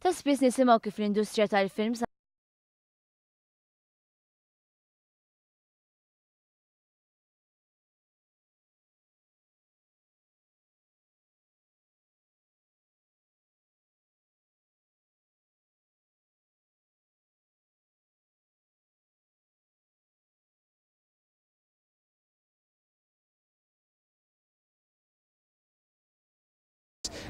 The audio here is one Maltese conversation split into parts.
Ta' spiss nisimgħu kif l-industrija tal-films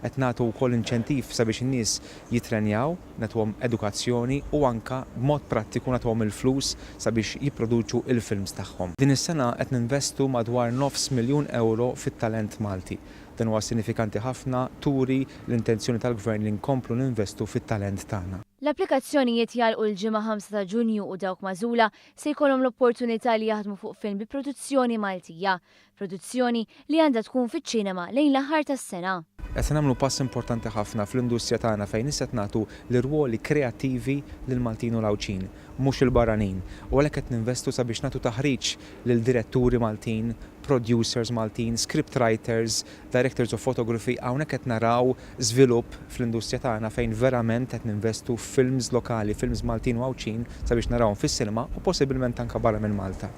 Qed nagħtu wkoll inċentiv sabiex in-nies jittrenjaw, nagħtuhom edukazzjoni u anke b'mod prattiku nagħtuhom il-flus sabiex jipproduċu il-films tagħhom. Din is-sena qed ninvestu madwar nofs miljun ewro fit-talent Malti. Dan huwa sinifikanti ħafna, turi l-intenzjoni tal-Gvern li nkomplu ninvestu fit-talent tagħna. L-applikazzjonijiet jagħlqu l-Ġimgħa 5 ta' Ġunju u dawk magħżula se jkollhom l-opportunità li jaħdmu fuq film bi produzzjoni Maltija. Produzzjoni li għandha tkun fiċ-ċinema lejn l-aħħar tas-sena. Qed nagħmlu pass importanti ħafna fl-industrija tagħna fejn issa qed nagħtu l-irwoli kreattivi lill-Maltin u l-Għawdxin, mhux il-barranin. U għalhekk qed ninvestu sabiex nagħtu taħriġ lil diretturi Maltin, producers Maltin, script writers, directors of photography. Hawnhekk qed naraw żvilupp fl-industrija tagħna fejn verament qed ninvestu f'films lokali, films Maltin u Għawdxin sabiex narawhom fis-cinema u possibilment anke barra minn Malta.